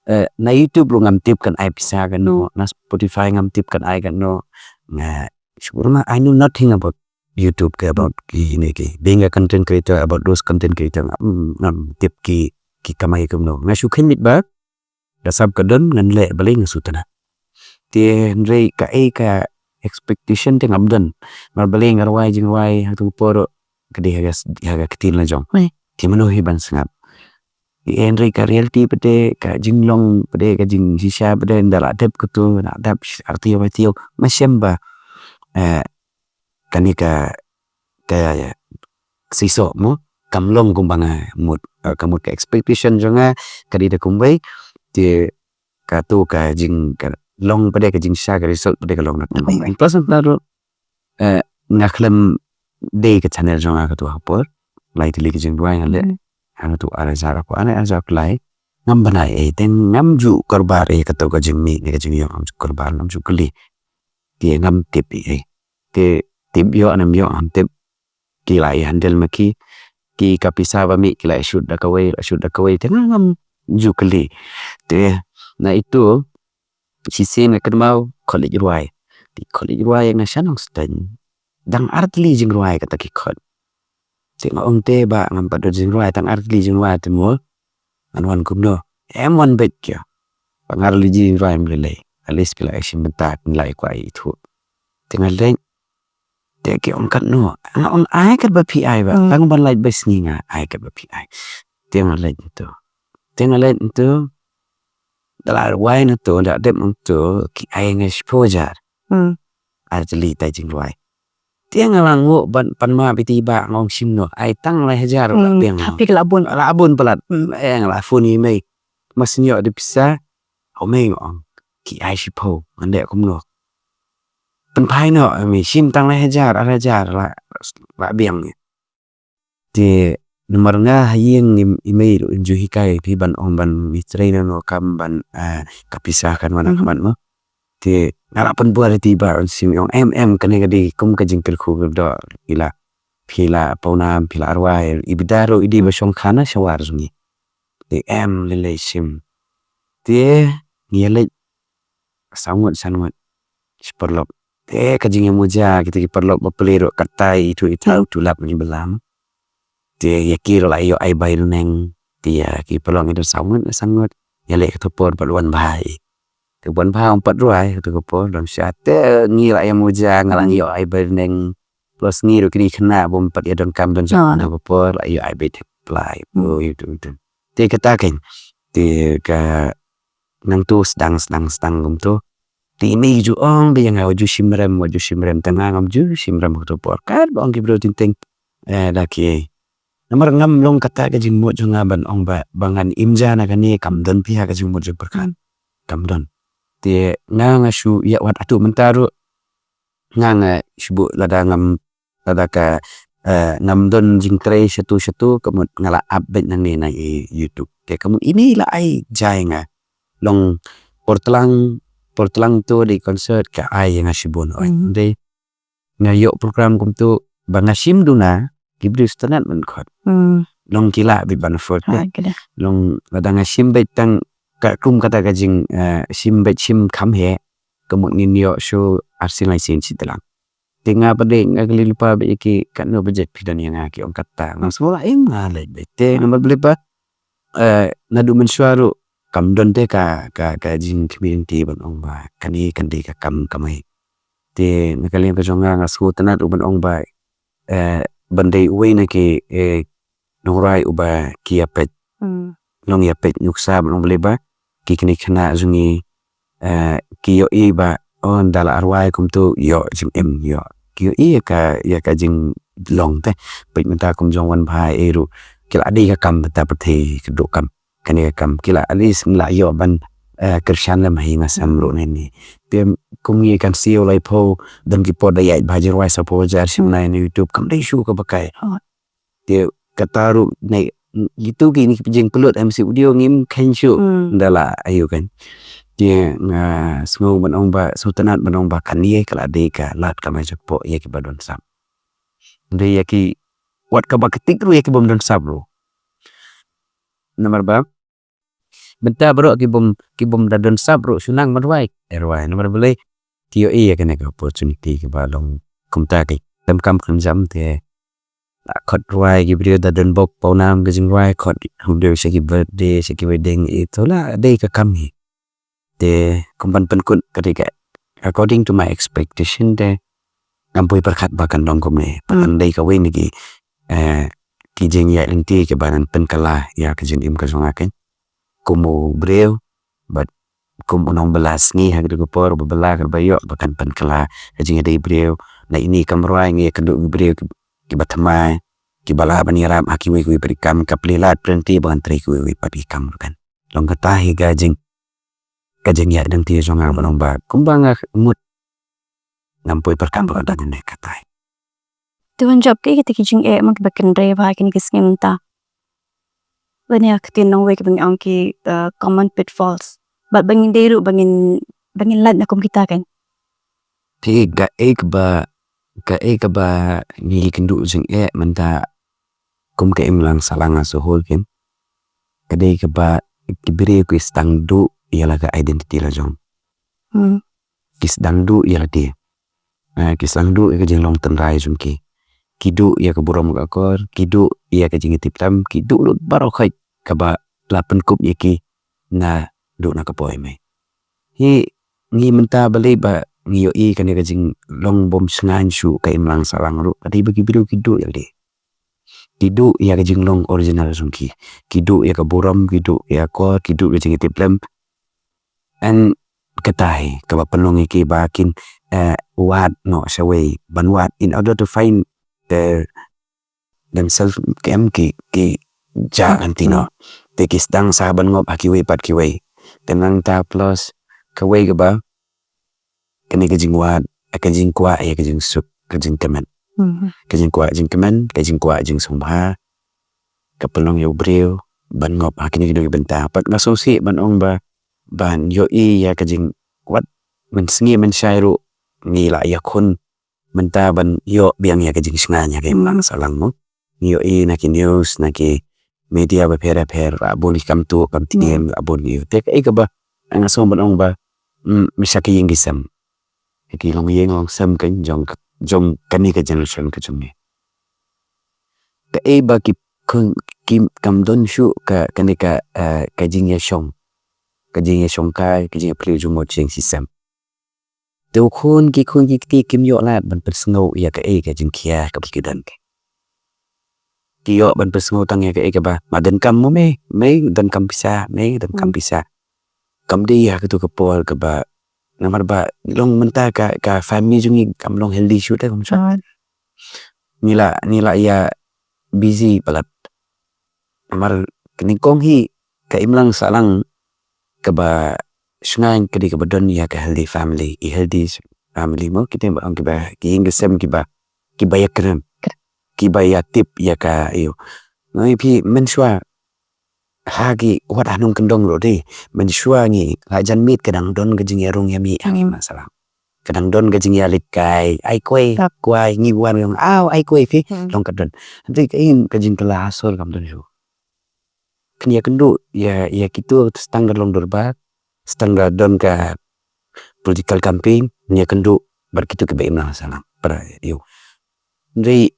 eh, na YouTube ruh ngam tip kan ai pisa kano, na Spotify ngam tip kan ai kano. Nga shu, I know nothing about YouTube ke, about ki ne ki, being a content creator, about those content creator, ngam, ngam tip ki, ki kamai kumno. Nga shu khmih ba da sap ka don ngan leh, balei nga shu tnat. Te hynrei kaei ka expectation te ngam don. Namar balei nga rwai jingrwai ha kato ka por ka dei ha ka, ha ka ktien la jong. Te mano hi ban sngap. Hynrei ka reality pat de, ka jinglong pat de, ka jingshisha pat de, ynda la dep katu, la dep arti ba tiu, ma shem ba, eh, kane ka, ka siso mo, kam long kumba nga mut, eh, ka mut ka expectation jong nga, ka dei da kumwei, te katu ka jing, ka long pat de ka jingshisha, ka result pat de ka long na kumwei. Plus, eh, nga khlem dei ka channel jong nga katu ha por, lai tylli ka jingduwai nga leh. Hmm. Nga tu ar hajar ko ar hajar ko lai. Ngam bnai ei, te ngam ju karbar ei, katu ka jingmih ne ka jingïoh ngam ju karbar, ngam ju kylli. Te ngam tip ei. Te tip ïoh ne em ïoh ngam tip. Ki la ïa handle ma ki. Ki ka pisa ba mih ki la ïa shoot da kawei, la shoot da kawei. Te ngam ju kylli. Te na itu shisien nga kynmaw khot leit rwai. Te khot leit rwai nga shnong stan. Dang ar tylli jingrwai kata ki khot. Te nga ong te ba ngam pat don jingrwai, tang ar tylli jingrwai te mo. Ngan wan kumno? Em wan beit ki. Ba ngar lei jingrwai em lei lei. At least phi la ïa shim bynta, phi la ïa kwah ïa ithuh. Te nga leit. Te ki ong katno? Nga ong ai katba phi ai ba. Hmm. Tang ban lait ba sngi nga ai katba phi ai. Te nga leit ntu. Te nga leit ntu. Da la wai ntu, da dep ntu, ki ai nga shiphew hajar. Hmm. Ar tylli tai jingrwai. Te nga la nguh ban pan map ïa i ba nga ong shim noh. Ai tang lai hajar la biang. Happy ka la bun. La bun palat. Hmm. Eh, nga la phone ïa i mei. Mas nyok de pisa. O mei nga ong. Ki ai shiphew. Ngan leh kumno. Pynphai noh, mei shim tang lai hajar, ar hajar la, la biang. Te namar nga ha ïing i, i mei ruh in ju hikai phi ban ong ban ïa trei noh kam ban, ah, ka pisa kan wan ha khmat mo. Te nga la pynbor ïa i ba un shim, ong em em kane ka dei kum ka jingkyrkhu kyrdoh, phi la, phi la pawnam, phi la rwai, i bida ruh i dei ba shong khana shawar jong ngi. Te em lei lei shim. Te ngi ïa leit Saw ngut, san ngut. Shi paralok. Te ka jingïamuja kita ki paralok ba plie ruh katta itu itu tu lap ngi balam. Te ïa ki ruh la ïoh ai bai rneng. Te ïa ki paralok ngi don saw ngut, san ngut. Ïa leh kata por bad wan bha. Te wan bha ym pat rwai kata ka por don sha te ngi la ïamuja nga la ïoh ai bai rneng. Plus ngi ruh kini khynnah bym pat ïa donkam don sha kata ka por la ïoh ai bai thep plai. Oh, itu itu. Te kata kan. Te ka nangtu sdang sdang sdang kumtu. Te i mei ju ong ba ïa nga wa ju shim rem, wa ju shim rem, te nga ngam ju shim rem ha kato por. Kat ba ong ki briew teng teng, eh, da ki ei. Namar ngam long kata ka jingmut jong nga ban ong ba, ba ngan im ja na kane, kam don phi ha ka jingmut jingpyrkhat. Kam don. Te nga nga shu ïa wat atu mynta ruh. Nga nga shu buh lada ngam lada ka, eh, ngam don jingtrei shatu shatu, ka mut nga la ap beit nangne na i YouTube. Te ka mut ine la ai jai nga. Long por tlang, por tlang tu dei concert ka ai ïa nga shibun. Oi, dei nga ïoh program kumtu ba nga shim duna, ki briew sngewtynnat ban khot. Long ki lah beit ban afford. Long lada nga shim beit tang ka kum kata ka jing, eh, shim beit shim kham he, ka mut ngin ïoh shu arsien laisien shi tlang. Te nga pat de nga kylli lypa bad ïa ki katno budget phi don ïa nga, ki ong kata. Nga sngewlah im nga leit beit. Te namar balei ba, eh, naduh mynshuwa ruh kam don te ka, ka, ka jingkhmih lynti ban ong ba kane kan dei ka kam kamai. Te na ka liang ka jong nga nga sngewtynnat ruh ban ong ba, eh, ban dei uwei na ki, eh, nongrwai uba ki ïa peit. Long ïa peit nuksa ba long balei ba ki kine khynnah jong ngi, eh, ki ïohi ba, oh, ynda la rwai kumtu ïoh jingim ïoh. Ki ïohi ïa ka, ïa ka jinglong te. Peit mynta kum jong Wanbha ei ruh ki la dei ka kam mynta pyrthei ka duk kam. Kane ka kam ki la at least la ïoh ban, eh, kyrshan lem ha ïing ha sem ruh ne ne. Te kum ngi kan siew laiphew don ki por da ïaid bha jingrwai saphew hajar shim na YouTube kam dei shuh kaba kai. Te kata ruh ne, itu kine ki jingpynlut M C Audio ngim kheiñ shuh. Ynda la ayu kan. Te nga sngew ban ong ba, sngewtynnat ban ong ba kane ka la dei ka lad kamai jingpyrkhat ïa kiba don sap. Dei ïa ki wat kaba ktik ruh ïa ki bym don sap ruh. Namar ba mynta baroh ki bym, ki bym da don sap ruh shu nang ban rwai. Eh, rwai namar balei? Ki ïohi ïa kane ka opportunity kaba long kumta ki. Kam kam kynjam te la khot rwai ki briew da don bok pawnam ka jingrwai, khot ki briew sha ki birthday, sha ki wedding, ito la dei ka kam hi. Te kum ban pynkut ka dei ka, according to my expectation te ngam poi pyrkhat ba kan long kumne. Kan dei kawei na ki, eh, ki jingïaid lynti kiba nang pynkylla ïa ka jingim ka jong nga kein. Kum u briew, bad kum u nongbylla sngi ha kata ka por ba bylla kaba ïoh ba kan pynkylla ka jingïadei briew. Na ine i kam rwai ngi ïakynduh ki briew ki, kiba thymmai, kiba lah ban ïarap ha kiwei kiwei pat ki kam, ka plie lad pyrthei ba ngan trei kiwei kiwei pat ki kam ruh kan. Long kata hi ka jing, ka jingïaid lynti jong nga ba long ba kumba nga mut ngam poi pyrkhat ba ka dang ne katai. Te wan jop ki kita ki jingeh ma kiba kynrei ba ha kine ki sngi mynta. Lane ha ktien nongwei kiba ngi ong ki, uh, common pitfalls. Bad ba ngin dei ruh ba ngin, ba ngin lait na kum kita kan. Te kaei kaba, kaei kaba ngi kynduh jingeh mynta kum ka imlang sahlang as a whole kein. Ka dei kaba ki briew ki sdang duh ïa la ka identity la jong. Hmm. Ki sdang duh ïa lade. Ah, ki sdang duh ïa ka jinglong tynrai jong ki. Ki duh ïa ka burom ka akor, ki duh ïa ka jingïatiplem, ki duh lut baroh khoit kaba la pynkup ïa ki naduh na ka por i mei. Hi ngi mynta balei ba ngi ïohi kane ka jinglong bym shngaiñ shuh ka imlang sahlang ruh. Ka dei ba ki briew ki duh ïa lade. Ki duh ïa ka jinglong original jong ki. Ki duh ïa ka burom, ki duh ïa ka akor, ki duh ïa ka jingïatiplem. And kata hi kaba pynlong ïa ki ba kin, eh, wad noh shawei, ban wad in order to find their, themselves, ki em ki, ki jah lynti noh. Te ki sdang sa ban ngop ha kiwei pat kiwei. Te nangta plus kawei kaba kane ka jingwad, ka jingkwah ïa ka jingsuk, ka jingkmen. Mhm. Ka jingkwah jingkmen, ka jingkwah jingsngewbha, ka pynlong ïa u briew ban ngop ha kine kine ki bynta. Pat nga sngewsih ban ong ba, ban ïohi ïa ka jing, wat mynsngi mynshai ruh ngi la ïakhun mynta ban ïoh biang ïa ka jingshngaiñ ïa ka imlang sahlang mo. Ngi ïohi na ki news, na ki media bapher bapher, la bun ki kam tuh kam tngen, la bun ki. Te kaei kaba nga sngew ban ong ba, mm, mynshwa ki ïing ki sem, ki longïing longsem kein jong, jong kane ka generation ka jong ngi. Kaei ba ki khun, ki kam don shuh ka, kane ka, eh, ka jingïashong, ka jingïashongkai, ka jingïaphylliew jingmut jingshisha. Te u khun, ki khun ki kti kim ïoh lad ban pynsngew ïa kaei ka jingkhia kaba ki don. Ki ïoh ban pynsngew tang ïa kaei kaba, ma donkam mo mei, mei donkam pisa, mei donkam pisa. Kam dei ha katu ka por kaba, namar ba long mynta ka, ka family jong ngi kam long healthy shuh te kumjuh. Ngi la, ngi la ïa busy palat. Namar kane kong hi ka imlang sahlang kaba shngaiñ ka dei kaba don ïa ka healthy family, i healthy family mo, kita ba ong kiba, ki ïing ki sem kiba, kiba ïakren, kiba ïatip ïa ka ïoh. Ngi phi mynshwa ha ki wat ha nongkyndong ruh dei, mynshwa ngi la jan miet ka dang don ka jingïarung ïamih ha ngi ma sahlang. Ka dang don ka jingïaleit kai, ai kwai, kwai, ngi wan ngi ong, aw, ai kwai phi, long ka don. Hynrei ka ïing ka jingkylla ha sor kam don shuh. Kane ïakynduh ïa, ïa kito tang ka long dorbar, tang ka don ka political campaign, kane ïakynduh bad kito kiba imlang sahlang. Para ïoh. Hynrei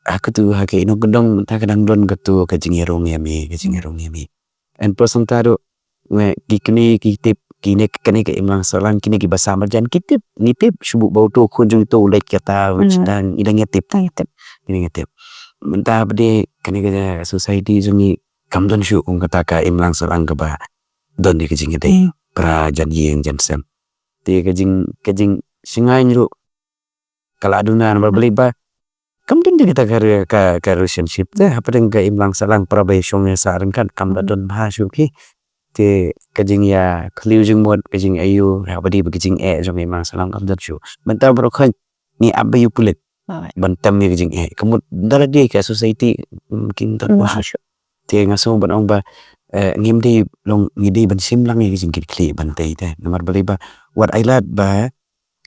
ha katu ha ka ïing nongkyndong mynta ka dang don katu ka jingïarung ïamih, ka jingïarung ïamih. And plus mynta ruh, ngi, ki kine ki tip, kine, kine ka imlang sahlang, kine kiba sah marjan, ki tip, ngi tip shuh ba uto u khun jong uto u leit kata, u sdang, ngi dang ïatip. Ngi dang ïatip. Mynta ba dei kane ka society jong ngi kam don shuh kum kata ka imlang sahlang kaba don ïa ka jingïadei para jan ïing jan sem. Te ka jing, ka jingshngaiñ ruh ka la duna namar balei ba kam don de kata ka re-, ka, ka relationship te hapdeng ka imlang sahlang, para ba ïashong ïasah ryngkat kam la don bha shuh ki. Te ka jingïaphylliew jingmut, ka jingaiu, haba dei ba ka jingeh jong ka imlang sahlang kam don shuh. Mynta baroh khoit ngi ap ba ïa u pulit ban tem ïa ka jingeh. Ka mut da lade ka society, mm, kim don bha shuh. Te nga sngew ban ong ba, eh, ngim dei long, ngi dei ban shim lang ïa ka jingkitkhlieh ban tei te. Namar balei ba wat ai lad ba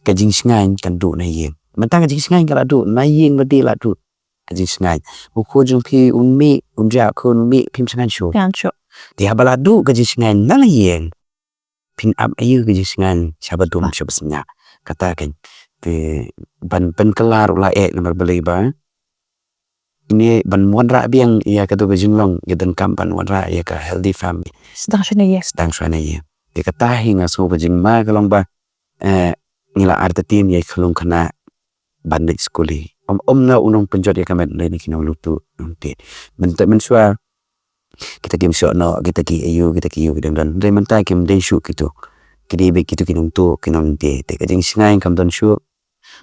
ka jingshngaiñ kan duh na ïing. Mynta ka jingshngaiñ ka la duh, na ïing lade la duh ka jingshngaiñ. U khun jong phi un mih, un jah khun un mih, phim shngaiñ shuh. Te haba la duh ka jingshngaiñ na la ïing, phin ap aïu ka jingshngaiñ shaba dum shaba sñiah. Kata kein. Te ban pynkylla ruh la eh namar balei ba ngi ban wanrah biang ïa katu ka jinglong, ngi donkam ban wanrah ïa ka healthy family. Sdang shwa na ïing. Sdang shwa na ïing. Te kata hi nga sngew ka jingma ka long ba, eh, ngi la artatien ïa ki khyllung khynnah ban leit skul hi. Ym, ym na u nongpynjot ïa ka met lei na ki nonglutu nongte. Mynta mynshuwa kita kim shoh noh, kita ki ayu, kita ki ayu ki dang don. Hynrei mynta kim dei shuh kito. Ki dei beit kito ki nongtuh ki nongte. Te ka jingshngaiñ kam don shuh.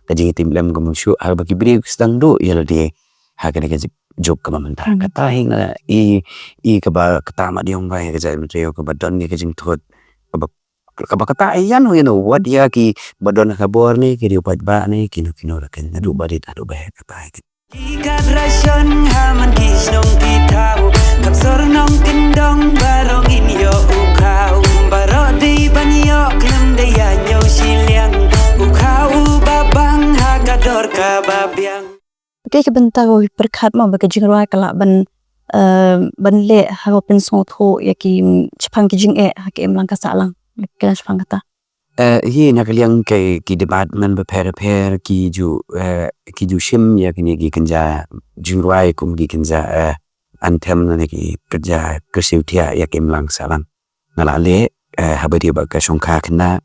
Ka jingtim lem kam don shuh. Haba ki briew ki sdang duh ïa lade ha kane ka juk kaba mynta. Kata hi nga i, i kaba kata ma diong bai ka jait mynta kaba don ïa ka jingthut kaba kaba kata ïa no ïa no wat ïa ki ba don ha ka bor ne ki riewpaidbah ne kino kino la ken naduh ba rit naduh ba heh kata ïa ki. Ki kat ration ha man ki shnong ki thaw, kam sor nong kyndong baroh ngin ïoh u khaw, baroh dei ban ïoh khlem dei ïa ñiew shiliang, u khaw uba bang ha ka dor kaba biang. Te ka bynta ka pyrkhat mo ba ka jingrwai ka lah ban, eh, ban leh ha ka pynsngewthuh ïa ki shaphang ki jingeh ha ka imlang ka sahlang. Ka shaphang kata. Eh, hi na ka liang ki, ki department bapher bapher ki ju, eh, ki ju shim ïa kine ki kynja jingrwai kum ki kynja, eh, anthem ne ki kynja kyrsiew thiah ïa ka imlang sahlang. Nga la leh, eh, haba dei ba ka shongkha khynnah,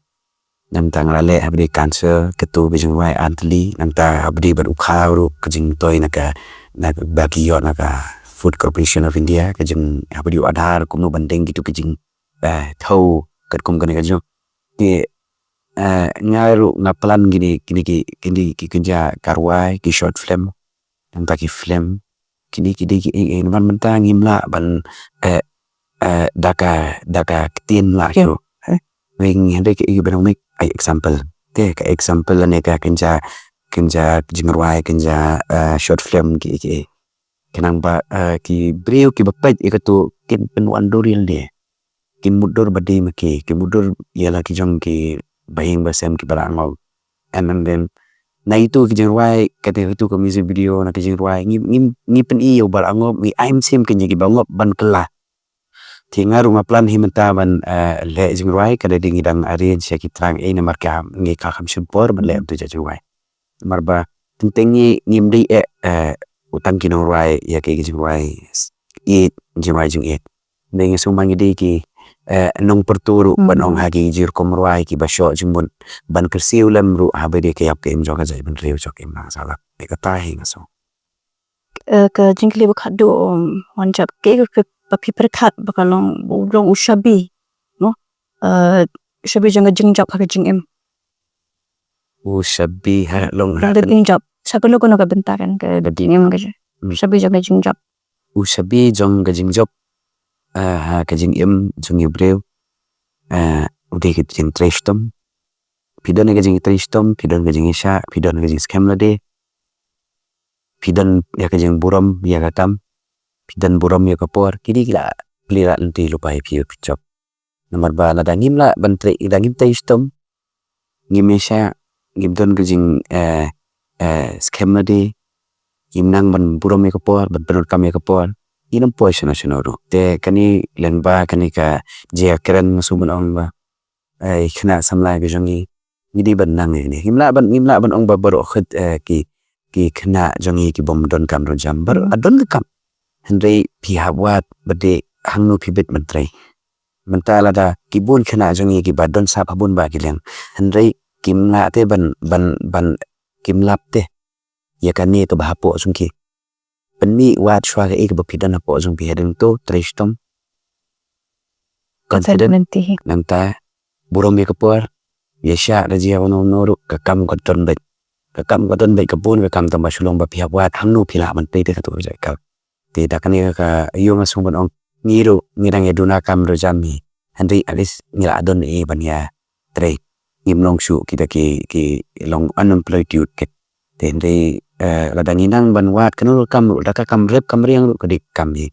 nangta nga la leh haba dei cancer, katu ka jingrwai artylli, nangta haba dei bad u khaw ruh ka jingtoi na ka, na ka ba ki ïoh na ka Food Corporation of India, ka jing haba dei u Aadhaar kumno ban deng kitu ka jing, eh, thaw katkum kane ka jong. Te, eh, nga ruh nga plan kine, kine ki, kine ki kynja karwai, ki short film, nangta ki film. Kine ki dei ki, eh, eh, namar mynta ngim lah ban, eh, eh, da ka, da ka ktien lah ki ruh. Wei ngi hynrei ki, eh, ban ong mik, ai example. Te ka example lane ka kynja, kynja jingrwai, kynja, eh, short film ki, ki. Khnang ba, eh, ki briew kiba peit ïa katu kin pynwan dur ïa lade. Kin mutdur ba dei ma ki, kin mutdur ïa la ki jong ki bahaïing bahasem kiba la ngop. And, and then na itu ki jingrwai, kata itu ka music video na ki jingrwai, ngi, ngi, ngi pyni ïa uba la ngop, ngi ai mynsiem kynja kiba ngop ban kylla. Te nga ruh nga plan hi mynta ban, eh, leh jingrwai, ka dei ngi dang arrange ïa ki track ei namar ka ngi ka kham shim por ban leh tu ja jingrwai. Namar ba teng teng ngi ngim dei eh, eh, u tang ki nongrwai ïa ki jingrwai ïeit, jingrwai jingïeit. Dei ngi sngewbha ngi dei ki, eh, nongpyrto ruh ban ong ha ki jingrukom rwai kiba shoh jingmut ban kyrsiew lem ruh haba dei ka ïap ka im jong ka jaitbynriew jong ka imlang sahlang. Dei kata hi nga sngew. Eh, ka jingkylli ba khatduh, um, wan jop, kaei ka ba phi pyrkhat ba ka long, ba u long u shabi, no? Eh, shabi jong ka jingjop ha ka jingim. U shabi ha long ha ka jingjop. Sa kano kano ka bynta kan ka jingim ka jing. Shabi jong ka jingjop. U shabi jong ka jingjop, eh, ha ka jingim jong u briew. Eh, u dei ka jingtrei shitom. Phi don ka jingtrei shitom, phi don ka jingïaishah, phi don ka jingskhem lade. Phi don ïa ka jingburom ïa ka kam, phi don burom ïa ka por, kine ki la, ki la lynti lypa ïa phi ïa phi jop. Namar ba lada ngim lah ban trei, lada ngim trei shitom, ngim ïaishah, ngim don ka jing, eh, eh, skhem lade, ngim nang ban burom ïa ka por, ban pyndonkam ïa ka por, ngin ym poi shano shano ruh. Te kane lyngba kane ka jingkren nga shu ban ong ba, eh, khynnah samla ka jong ngi, ngi dei ban nang ïa kine. Ngim lah ban, ngim lah ban ong ba baroh khat, eh, ki, ki khynnah jong ngi ki bym don kam don jam. Baroh la don ka kam. Hynrei phi hap wad ba dei hangno phi bit ban trei. Mynta lada ki bun khynnah jong ngi kiba don sap ha bun bah ki liang. Hynrei kim lah te ban, ban, ban kim lap te ïa kane kaba hapoh jong ki. Pynmih wad shuwa kaei kaba phi don hapoh jong phi hadien to, trei shitom. Confident. Nangta burom ïa ka por, ïaishah da jia uno uno ruh, ka kam ka don beit. Ka kam ka don beit, ka bun ka kam, tang ba shu long ba phi hap wad hangno phi lah ban trei te katu ka jait kam. Te da kane ka ïoh nga sngewbha ban ong, ngi ruh ngi dang ïa duna kam ruh jam hi. Hynrei at least ngi la don ei ban ïa trei. Ngim long shuh kita ki, ki long unemployed youth ki. Te hynrei, eh, lada ngi nang ban wad kano ka kam ruh, da ka kam rep kam riang ruh ka dei ka kam hi.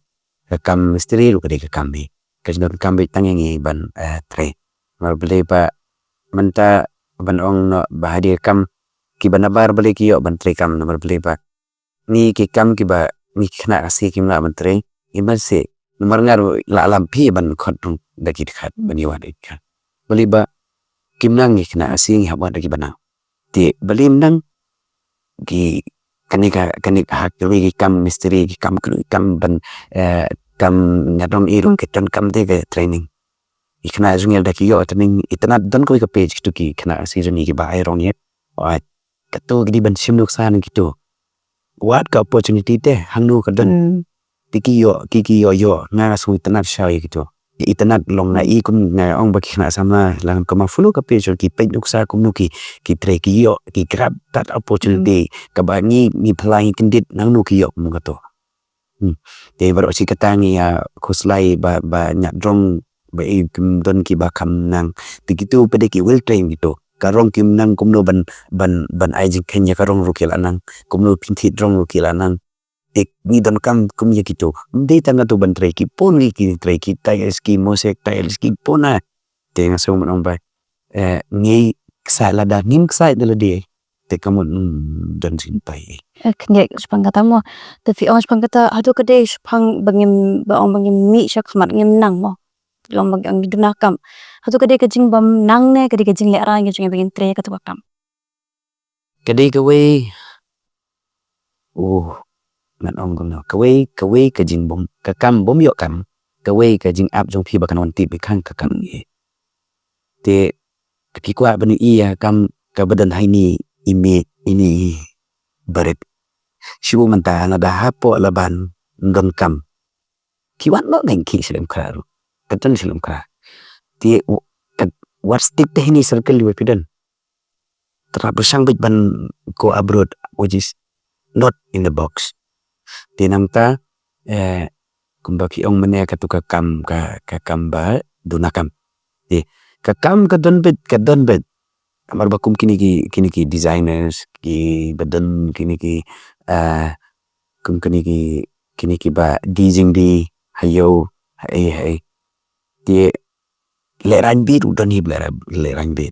Ka kam mistri ruh ka dei ka kam hi. Ka jingdonkam beit tang ïa ngi ban, eh, trei. Namar balei ba mynta ban ong noh ba ha dei ka kam kiba nabar balei ki ïoh ban trei kam, namar balei ba ngi ki kam kiba ngi ki khynnah Khasi kim lah ban trei, ngi ban seh. Namar nga ruh la lam phi ban khot rung da ki dkhot ban ïa wad da ki dkhot. Balei ba kim nang ngi khynnah Khasi ngi hap wad da kiba nang. Te balei ym nang ki kane ka, kane ka ha kiwei ki kam mistri, ki kam, ki kam ban, eh, kam nga dong i ruh ki donkam te ka training. Ki khynnah jong ngi lada ki ïoh training itynnad, don kawei ka page kitu ki khynnah Khasi jong ngi kiba ai rong ïa. Oi, katu ki dei ban shim nuksa na kitu. wat ka opportunity te hangno ka don. Hmm. Te ki ïoh, ki, ki ïoh, ïoh, nga sngew itynnad sha ïa kito. Itynnad long nga i kum nga ong ba ki khynnah samla lang kama follow ka page, ki peit nuksa kumno ki, ki trei ki ïoh, ki grab that opportunity. Hmm. Kaba ngi, ngi pynlait kyndit nangno ki ïoh kum kato. Hmm. Te baroh shi katta ngi ïa khuslai ba, ba ñiah drong ba i kim don kiba kham nang. Te kito pat de ki well trained kito. Ka rong kim nang kumno ban, ban, ban ai jingkheiñ ïa ka rong ruh ki la nang. Kumno pynthit rong ruh ki la nang. Te ngi donkam kum ïa kito. Ym dei tang kato ban trei ki pun ki, ki trei ki tiles ki mosaic tiles ki pun ah. Te nga sngew ban ong ba, eh, ngi ksa lada ngim ksa da lade. Te ka mut, mm, don jingpynthut. Eh, khyndiat shaphang kata mo. Te phi ong shaphang kata, hato ka dei shaphang ba ngim, ba ong ba ngim mih sha khmat ngim nang mo. Long ba ngi duna kam. Hato ka dei ka jingbym nang ne ka dei ka jinglehrain ka jong ngi ba ngin trei kato ka kam. Ka dei kawei. Oh, ngan ong kumno. Kawei, kawei ka jingbym, ka kam bym ïoh kam. Kawei ka jingap jong phi ba kan wan tip ïa ka kam ngi. Te, te ki kwah ban ïohi ïa ka kam kaba don ha ine i miej, ine i barit. Shu mynta lada hapoh Laban donkam. Ki wan noh nang ki shlem kra ruh. Ka don shlem kra. Te, u-, ka, wat stick te ha ine i circle iwa phi don. Te la pyrshang beit ban go abroad, which is not in the box. Te nangta, eh, kumba phi ong mynne kato ka kam, ka, ka kam ba duna kam. Te, ka kam ka don beit, ka don beit. Namar ba kum kine ki, kine ki designers, kiba don kine ki, eh, kum kine ki, kine kiba die jingdie, ha ïew, ha ei, ha ei. Te, lehrain bit, u don hi ba lehrain, lehrain bit.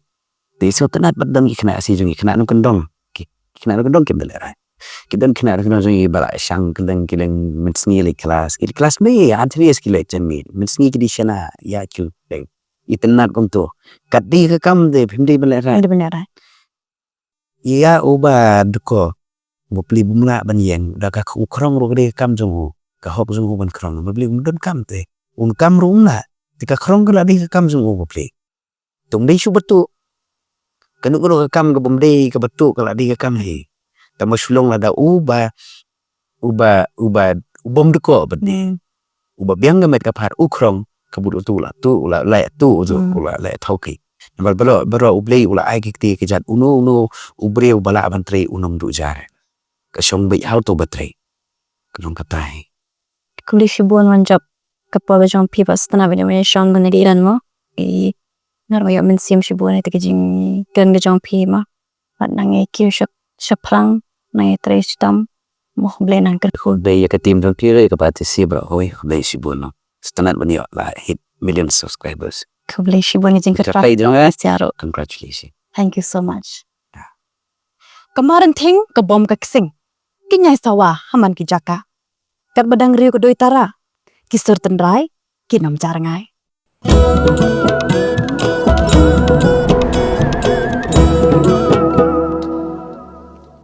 Te sngewtynnad ba don ki khynnah shi jong ki khynnah nongkyndong. Ki, ki khynnah nongkyndong kim da lehrain. Ki don khynnah nongkyndong jong ki ba la shang kylleng kylleng mynsngi leit klas. Ki leit klas me, ha three years ki leit jan me. Mynsngi ki dei shana, ïa ki leit. Itynnad kumto. Kat dei ka kam te phim dei ban lehrain. Phim dei ban lehrain. Ïa uba dko. Ba pli bym lah ban ïeng, da ka u khrong ruh ka dei ka kam jong u, ka hok jong u ban khrong, ba pli um donkam te. Un kam ruh um lah, te ka khrong ka la dei ka kam jong u ba pli. Tung dei shu ba tuh. Kano kano ka kam ka bym dei kaba tuh ka la dei ka kam hi. Tangba shu long lada uba, uba, uba, u bym dko ba dei. Hmm. Uba biang ka met ka phad u khrong, ka bud utu u la tuh, u la leh tuh utu, hmm, u la leh thaw ki. Namar baroh, baroh U Blei u la ai ki kti ki jait uno uno u briew ba lah ban trei u nongduh jar. Ka shong beit ha uto ba trei. Ka long kata hi. Khublei shibun Wanjop, ka por ka jong phi ba sngewtynnad ba ïa shong bad ïa kren mo. I ngar ba ïoh mynsiem shibun ïa ka jingkren ka jong phi mo. Bad nang ïa kiew shap, shaphrang, nang ïa trei shitom. Mo, Blei nang kyrkhu. Khublei ïa ka team jong phi ruh, ïa ka Batesi baroh kawei, khublei shibun. Sngewtynnad ban ïoh la hit million subscribers. Khublei shibun ïa ka jingkyrpad. Kyrpad jong nga. Sia ruh. Congratulations. Thank you so much. Ka mar ryngthieng ka bom ka ksing. Ki ñiai sawa ha man ki jaka. Katba dang riew ka doi tara. Ki sur tynrai kin ym jar ngai.